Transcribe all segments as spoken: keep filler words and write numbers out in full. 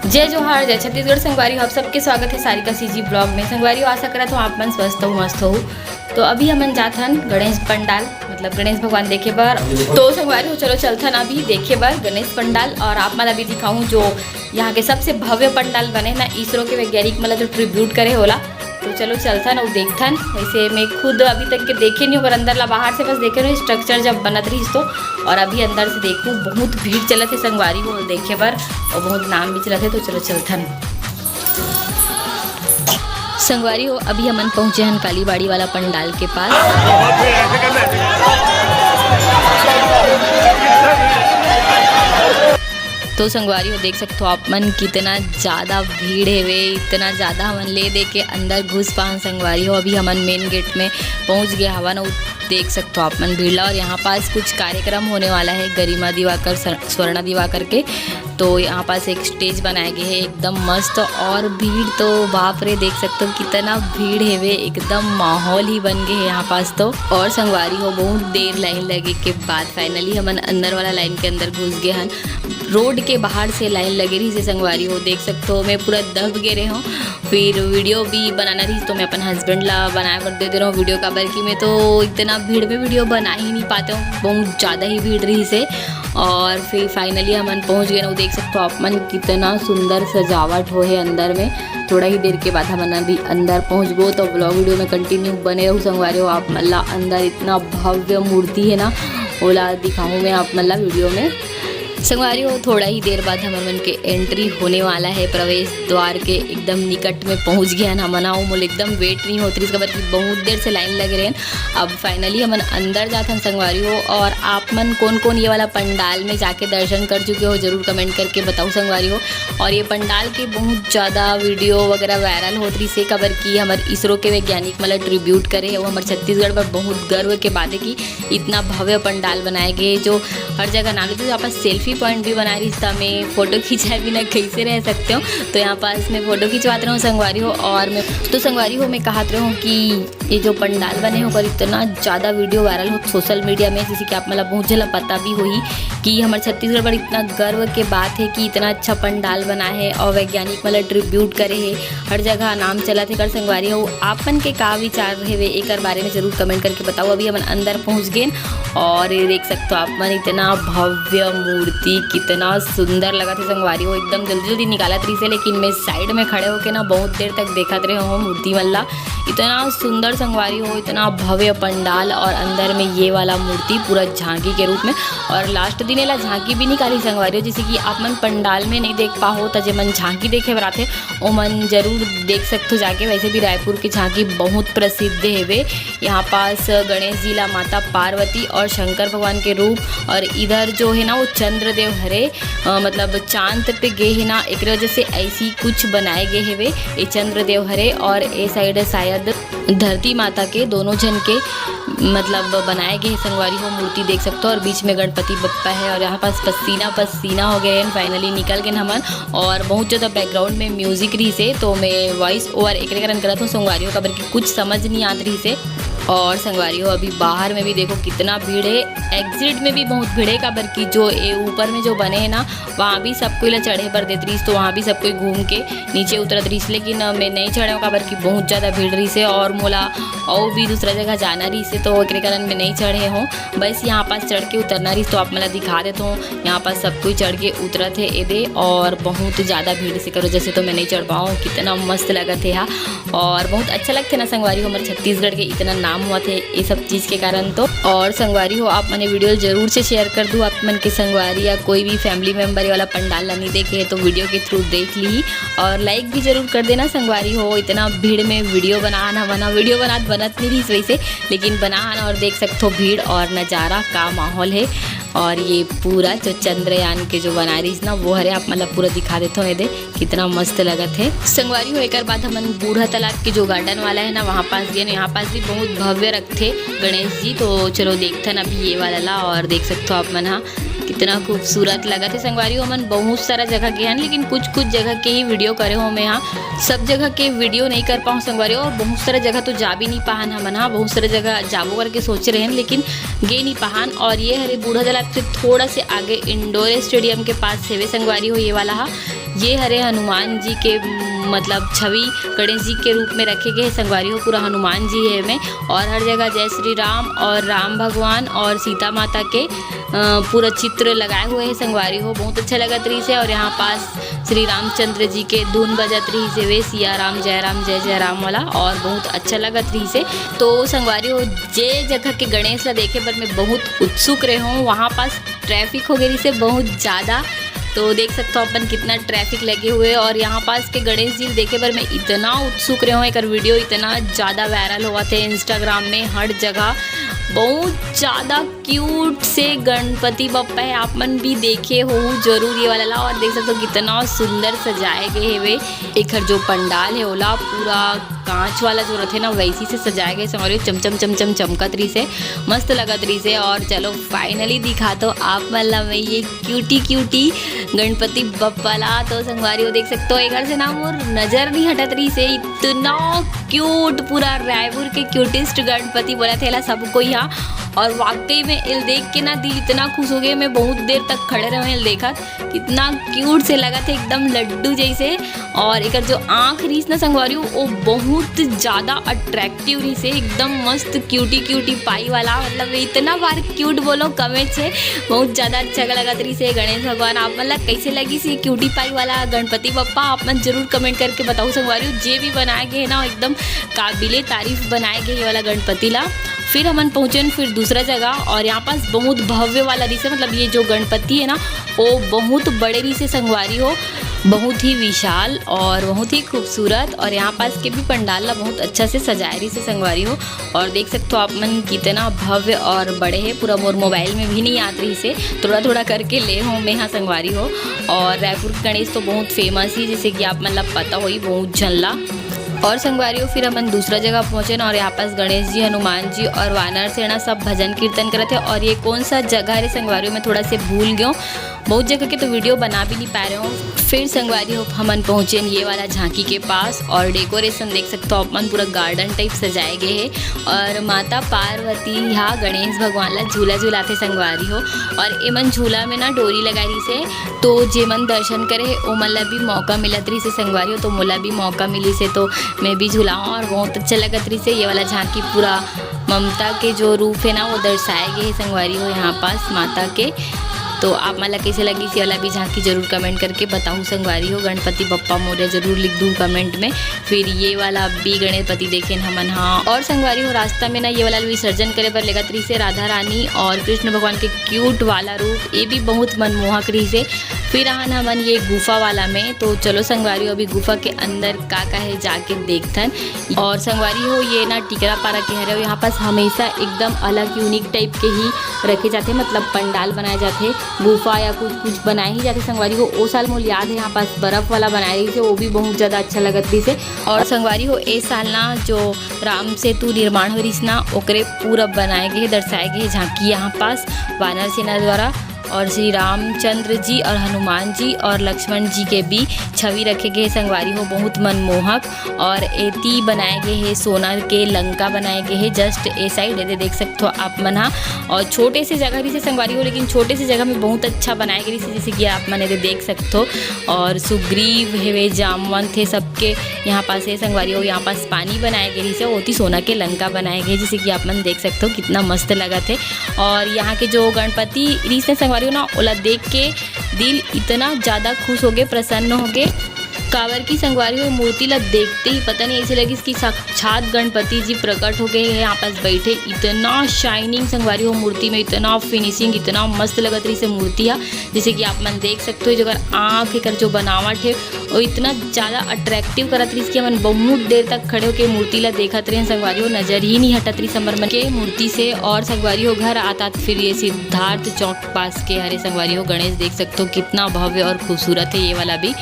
जय जोहार, जय छत्तीसगढ़। संगवारी हो, आप सबके स्वागत है सारिका सीजी ब्लॉग में। संगवारी हो, आशा करत हो आप मन स्वस्थ हो, मस्त हो। तो अभी हमन जात हन गणेश पंडाल, मतलब गणेश भगवान देखे बर। तो संगवारी हो, चलो चलथन अभी देखे बर गणेश पंडाल। और आप मन अभी दिखाऊं जो यहाँ के सबसे भव्य पंडाल बने ना, इसरो के वैज्ञानिक मन ला जो ट्रिब्यूट करे होला। तो चलो चलथन अउ देखथन। वैसे मैं खुद अभी तक के देखे नहीं, ओकर अंदर ला, बाहर से बस देखे रहे स्ट्रक्चर जब बनत रहिस तो। और अभी अंदर से देखूं, बहुत भीड़ चलत है संगवारी हो देखे बर, और बहुत नाम भी चलत है। तो चलो चलथन। संगवारी हो, अभी हमन पहुंचे हन कालीबाड़ी वाला पंडाल के पास। तो संगवारी हो, देख सकथो आप मन, कितना ज्यादा भीड़ हेवे, इतना ज्यादा हमन ले दे के अंदर घुस पाहन संगवारी हो। अभी हमन मेन गेट में पहुंच गए हवन। अउ देख सकथो आप मन भीड़ ला। और यहाँ पास कुछ कार्यक्रम होने वाला है गरिमा दिवाकर, स्वर-, स्वर्णा दिवाकर के। तो यहाँ पास एक स्टेज बनाए गए है एकदम मस्त। और भीड़ तो बाप रे, देख सकथो कितना भीड़ हेवे, एकदम माहौल ही बन गए है यहाँ पास तो। और संगवारी हो, बहुत देर लाइन लगे के बाद फाइनली हमन अंदर वाला लाइन के अंदर घुस गए हन। रोड के बाहर से लाइन लगे रहिस हे संगवारी हो, देख सकथो मैं पूरा दब गे रहे हूँ। फिर वीडियो भी बनाना रहिस तो मैं अपन हस्बैंड ला बनाए बर दे दे रहे हूँ वीडियो, काबर कि मैं तो इतना भीड़ में वीडियो बना ही नहीं पाते हूँ, बहुत ज़्यादा ही भीड़ रहिस हे। और फिर फाइनली हमन पहुँच गए ना, देख सकथो आप मन कितना सुंदर सजावट हो है अंदर में। थोड़ा ही देर के बाद हमन अभी अंदर पहुँचबो, तो ब्लॉग वीडियो में कंटिन्यू बने रहू संगवारी हो। आप मन ला अंदर इतना भव्य मूर्ति है ना, ओला दिखाऊँ मैं आप मन ला वीडियो में। संगवारी हो, थोड़ा ही देर बाद हमर मन के एंट्री होने वाला है प्रवेश द्वार के एकदम निकट में पहुंच गए हन हमन। अउ मोला एकदम वेट नहीं होत रहिस, काबर कि बहुत देर से लाइन लगे रहे। अब फाइनली हमन अंदर जाथन संगवारी हो। और आप मन कौन कौन ये वाला पंडाल में जाके दर्शन कर चुके हो, जरूर कमेंट करके बताओ संगवारी हो। और ये पंडाल के बहुत ज़्यादा वीडियो वगैरह वायरल होत रहिस हे, काबर कि हमर इसरो के वैज्ञानिक मन ला ट्रिब्यूट करे हे। वो हमर छत्तीसगढ़ बर बहुत गर्व के बात है कि इतना भव्य पंडाल बनाए गए, जो हर जगह नाम लेते। तो यहाँ पास सेल्फी पॉइंट भी बनाए रहिस, तो मैं फोटो खिंचाए बिना कैसे रह सकते हो। तो यहाँ पास मैं फोटो खिंचवात रहूँ संगवारी हो। और मैं तो संगवारी हो, मैं कहत रहूँ कि ये जो पंडाल बने हे ओकर इतना ज़्यादा वीडियो वायरल हो सोशल मीडिया में, जैसे कि आप मन ला बहुत झन ला पता भी होही कि हमर छत्तीसगढ़ बर इतना गर्व के बात है कि इतना अच्छा पंडाल बना है और वैज्ञानिक मन ला ट्रिब्यूट करे हे, हर जगह नाम चलत हे। कर संगवारी हो, आप मन के का विचार हेवे एकर बारे में जरूर कमेंट करके बताओ। अभी हमन अंदर पहुँच गेन और ये देख सकते हो आप मन, इतना भव्य मूर्ति, कितना सुंदर लगत हे संगवारी हो। एकदम जल्दी जल्दी निकालत रहिस हे, लेकिन मैं साइड में खड़े होके ना बहुत देर तक देखत रहे हूँ मूर्ति मन ला। इतना सुंदर संगवारी हो, इतना भव्य पंडाल और अंदर में ये वाला मूर्ति पूरा झांकी के रूप में। और लास्ट दिन एला झांकी भी निकाली संगवारी हो, जैसे कि आप मन पंडाल में नहीं देख पाहो, त जे मन झांकी देखे बर आथे, ओमन जरूर देख सकथो जाके। वैसे भी रायपुर की झांकी बहुत प्रसिद्ध हेवे। यहाँ पास गणेश जी ला माता पार्वती और शंकर भगवान के रूप, और इधर जो है ना वो चंद्रदेव हरे, अ, मतलब चांद पे गे है ना, एकरे वजह से ऐसी कुछ बनाए गए हेवे ये चंद्रदेव हरे। और ए साइड शायद धरती माता के दोनों झन के मतलब बनाए गए संगवारी हो मूर्ति देख सकते हो। और बीच में गणपति बप्पा है और यहाँ पास पसीना पसीना हो गए हैं, फाइनली निकल गए हमन। और बहुत ज़्यादा बैकग्राउंड में म्यूजिक रहिस हे, तो मैं वॉइस ओवर एकरे कारण करत हूँ संगवारी हो, काबर कि कुछ समझ नहीं आत रहिस हे। और संगवारी हो, अभी बाहर में भी देखो कितना भीड़ है, एग्जिट में भी बहुत भीड़ है, काबर कि जो ए ऊपर में जो बने हैं ना, वहाँ भी सब कोई ला चढ़े बर देत रहिस, तो वहाँ भी सब कोई घूम के नीचे उतरत रहिस, लेकिन अ, मैं नहीं चढ़े हूँ, काबर कि बहुत ज़्यादा भीड़ रहिस हे और मोला अउ भी दूसरा जगह जाना रहिस हे, तो एकरे कारण मैं नहीं चढ़े हूँ। बस यहाँ पास चढ़ के उतरना रहिस, तो आप मन ला दिखा देत हूँ। यहाँ पास सब कोई चढ़ के उतरत हे एदे, और बहुत ज़्यादा भीड़ से करो जैसे तो मैं नहीं चढ़ पाऊँ। कितना मस्त लगत हे हा, और बहुत अच्छा लगथे ना संगवारी हो, हमर छत्तीसगढ़ के इतना नाम हुआ थे ये सब चीज़ के कारण। तो और संगवारी हो, आप मने वीडियो जरूर से शेयर कर दू। आप मन के संगवारी या कोई भी फैमिली मेम्बर ये वाला पंडाल ला नहीं देखे है तो वीडियो के थ्रू देख ली, और लाइक भी जरूर कर देना संगवारी हो। इतना भीड़ में वीडियो बनाना मना, वीडियो बनात बनत नहीं रहिस वैसे, लेकिन बनाना और देख सकथो भीड़ और नज़ारा का माहौल है। और ये पूरा जो चंद्रयान के जो बना रहिस ना, वो हरे आप मतलब पूरा दिखा देथो। ये दे कितना मस्त लगत हे संगवारी हो। एकर बाद हमन बूढ़ा तालाब के जो गार्डन वाला है ना, वहाँ पास गए, यहाँ पास भी बहुत भव्य रखथे गणेश जी। तो चलो देखथन अभी ये वाला ला, और देख सकथो आप मन हा कितना खूबसूरत लगत हे संगवारी हो। हमन बहुत सारा जगह गए हन, लेकिन कुछ कुछ जगह के ही वीडियो करे हो मैं हा, सब जगह के वीडियो नहीं कर पाऊँ संगवारी हो। और बहुत सारा जगह तो जा भी नहीं पाहन हमन हा, बहुत सारा जगह जाबो करके सोचे रहन, लेकिन गे नहीं पाहन। और ये हरे बूढ़ा तालाब से थोड़ा से आगे इंडोर स्टेडियम के पास हेवे संगवारी हो ये वाला हा। ये हरे हनुमान जी के, मतलब, छवि गणेश जी के रूप में रखे गए हे संगवारी हो। पूरा हनुमान जी हे एमे, और हर जगह जय श्री राम और राम भगवान और सीता माता के, अ, पूरा चित्र लगाए हुए हे संगवारी हो। बहुत अच्छा लगत रहिस हे। और यहाँ पास श्री रामचंद्र जी के धुन बजत रहिस हे, वे सिया राम जय राम जय जय राम वाला, और बहुत अच्छा लगत रहिस हे। तो संगवारी हो, जे जगह के गणेश ला देखे बर मैं बहुत उत्सुक रहे हूँ, वहाँ पास ट्रैफिक हो गई रहिस हे बहुत ज़्यादा। तो देख सकथो अपन कितना ट्रैफिक लगे हुए हे। और यहाँ पास के गणेश जी देखे बर मैं इतना उत्सुक रहे हूँ, एकर वीडियो इतना ज़्यादा वायरल होवत हे Instagram में हर जगह। बहुत ज़्यादा क्यूट से गणपति बप्पा हे, आप मन भी देखे हो जरूर ये वाला ला। और देख सकथो कितना सुंदर सजाए गए हेवे। एकर जो पंडाल हे ओला पूरा कांच वाला जो रथे ना, वैसी से सजाए गए संगवारी हो। चमचम चमचम चमकत रहिस हे, मस्त लगत रहिस हे। और चलो, फाइनली दिखाथों आप मन ला मैं ये क्यूटी क्यूटी गणपति बप्पा ला। तो संगवारी हो, देख सकथो, एकर से ना मोर नजर नहीं हटत रहिस हे, इतना क्यूट, पूरा रायपुर के क्यूटेस्ट गणपति बोलथे एला सब कोई हा। और वाकई में एल देख के ना दिल इतना खुश हो गए, मैं बहुत देर तक खड़े रहे एल देखत। कितना क्यूट से लगत हे, एकदम लड्डू जैसे। और एकर जो आँख रहिस ना संगवारी हो, वो बहुत ज़्यादा अट्रैक्टिव रहिस हे, एकदम मस्त क्यूटी क्यूटी पाई वाला। मतलब, इतना बार क्यूट बोलो कमे छे, बहुत ज़्यादा अच्छा लगत रहिस हे गणेश भगवान। आप मन ला कैसे लगिस ये क्यूटी पाई वाला गणपति बप्पा, आप मन जरूर कमेंट करके बताओ संगवारी हो। जे भी बनाए गए हे ना, एकदम काबिले तारीफ बनाए गए ये वाला गणपति ला। फिर हमन पहुँचेन फिर दूसरा जगह, और यहाँ पास बहुत भव्य वाला रहिस हे, मतलब, ये जो गणपति हे ना, वो बहुत बड़े रहिस हे संगवारी हो, बहुत ही विशाल और बहुत ही खूबसूरत। और यहाँ पास के भी पंडाल ला बहुत अच्छा से सजाए रहिस हे संगवारी हो। और देख सकथो आप मन कितना भव्य और बड़े हे, पूरा मोर मोबाइल में भी नहीं आत रहिस हे, थोड़ा थोड़ा करके ले हो मैं हा संगवारी हो। और रायपुर के गणेश तो बहुत फेमस ही, जैसे कि आप मन ला पता होही बहुत झन ला। और संगवारी हो, फिर हमन दूसरा जगह पहुँचेन, और यहाँ पास गणेश जी, हनुमान जी और वानर सेना सब भजन कीर्तन करत हे। और ये कौन सा जगह हरे संगवारी हो, मैं थोड़ा से भूल गयो, बहुत जगह के तो वीडियो बना भी नहीं पाए रहे हो। फिर संगवारी हो, हमन पहुँचेन ये वाला झांकी के पास, और डेकोरेशन देख सकथो आप मन, पूरा गार्डन टाइप सजाए गए हे। और माता पार्वती हा गणेश भगवान ला झूला झुलाथे संगवारी हो। और एमन झूला में ना डोरी लगाए रहिस हे, तो जेमन दर्शन करे हे ओमन ला भी मौका मिलत रहिस हे संगवारी हो, तो मोला भी मौका मिलिस हे, तो मैं भी झुलाऊँ। और बहुत अच्छा लगत रहिस हे ये वाला झांकी, पूरा ममता के जो रूप हे ना, वो दर्शाए गए हे संगवारी हो यहाँ पास माता के। तो आप मन ला कैसे लगिस ये वाला भी झांकी, जरूर कमेंट करके बताहू संगवारी हो। गणपति बप्पा मोरया जरूर लिख दूँ कमेंट में। फिर ये वाला भी गणपति देखेन हमन हा। और संगवारी हो, रास्ता में ना ये वाला विसर्जन करे बर लेगत रहिस हे राधा रानी और कृष्ण भगवान के क्यूट वाला रूप, ये भी बहुत मनमोहक रहिस हे। फिर आहन हमन ये गुफा वाला में, तो चलो संगवारी हो, अभी गुफा के अंदर का का हे जाके देखथन। और संगवारी हो, ये ना टिकरा पारा के हरे, यहाँ पास हमेशा एकदम अलग यूनिक टाइप के ही रखे जाथे, मतलब पंडाल बनाए जाथे, गुफा या कुछ कुछ बनाए ही जाथे संगवारी हो। ओ साल मोला याद हे, यहाँ पास बर्फ वाला बनाए रहिस हे, वो भी बहुत ज़्यादा अच्छा लगत रहिस हे। और संगवारी हो, ए साल ना जो राम सेतु निर्माण हो रहिस ना, ओकरे पूरा बनाए गए, दर्शाए गए झांकी यहाँ पास वानर सेना द्वारा। और श्री रामचंद्र जी और हनुमान जी और लक्ष्मण जी के भी छवि रखे गए संगवारी हो, बहुत मनमोहक। और एती बनाए गए हे सोना के लंका बनाए गए हे, जस्ट ए साइड एदे देख सकथो आप मन हा। और छोटे से जगह रहिस हे संगवारी हो, लेकिन छोटे से जगह में बहुत अच्छा बनाए गए रहिस हे, जैसे कि आप मन एदे देख सकथो। और सुग्रीव हेवे, जामवंत हे, सबके यहाँ पास हे संगवारी हो। यहाँ पास पानी बनाए गए रहिस हे, ओती सोना के लंका बनाए गए, जैसे कि आप मन देख सकथो, कितना मस्त लगत हे। और यहाँ के जो गणपति रहिस हे संगवारी हो ना, ओला देख के दिल इतना ज़्यादा खुश हो गए, प्रसन्न हो गए। काबर की संगवारी हो, मूर्ति ला देखते ही पता नहीं ऐसे लगिस कि साक्षात गणपति जी प्रकट हो गए हे, यहाँ पास बैठे। इतना शाइनिंग संगवारी हो मूर्ति में, इतना फिनिशिंग, इतना मस्त लगत रहिस हे मूर्ति हा। जैसे कि आप मन देख सकते हो, जो अगर आँख एकर जो बनावट हे, वो इतना ज़्यादा अट्रैक्टिव करत रहिस कि हमन बहुत देर तक खड़े होके मूर्ति ला देखत रहे संगवारी हो, नजर ही नहीं हटत रहिस हमर मन के मूर्ति से। और संगवारी हो, घर आतात फिर ये सिद्धार्थ चौक पास के हरे संगवारी हो, गणेश देख सकते हो कितना भव्य और खूबसूरत है ये वाला भी।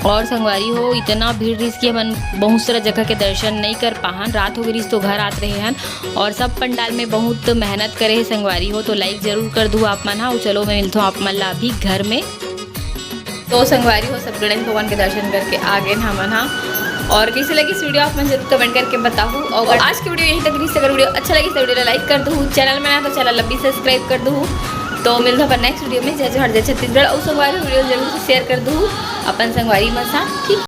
और संगवारी हो, इतना भीड़ रहिस कि हमन बहुत सारा जगह के दर्शन नहीं कर पाहन, रात हो गई रहिस तो घर आत रहे हन। और सब पंडाल में बहुत मेहनत करे है संगवारी हो, तो लाइक जरूर कर दू आप मन हा। चलो, मैं मिलता हूँ आप मन ला अभी घर में। तो संगवारी हो, सब गणेश भगवान के दर्शन करके आ गए हमन हा। और कैसे लगी इस वीडियो, आप मन जरूर कमेंट करके बताहू। और आज की वीडियो यहीं तक रहिस। अगर वीडियो अच्छा लगी तो वीडियो ला लाइक कर दू, चैनल में ना तो चैनल ला भी सब्सक्राइब कर दू। तो मिलत हन अपन नेक्स्ट वीडियो में। जय जोहार, जय छत्तीसगढ़। अउ संगवारी, वीडियो जरूर से शेयर कर दू अपन संगवारी मन साथ, ठीक?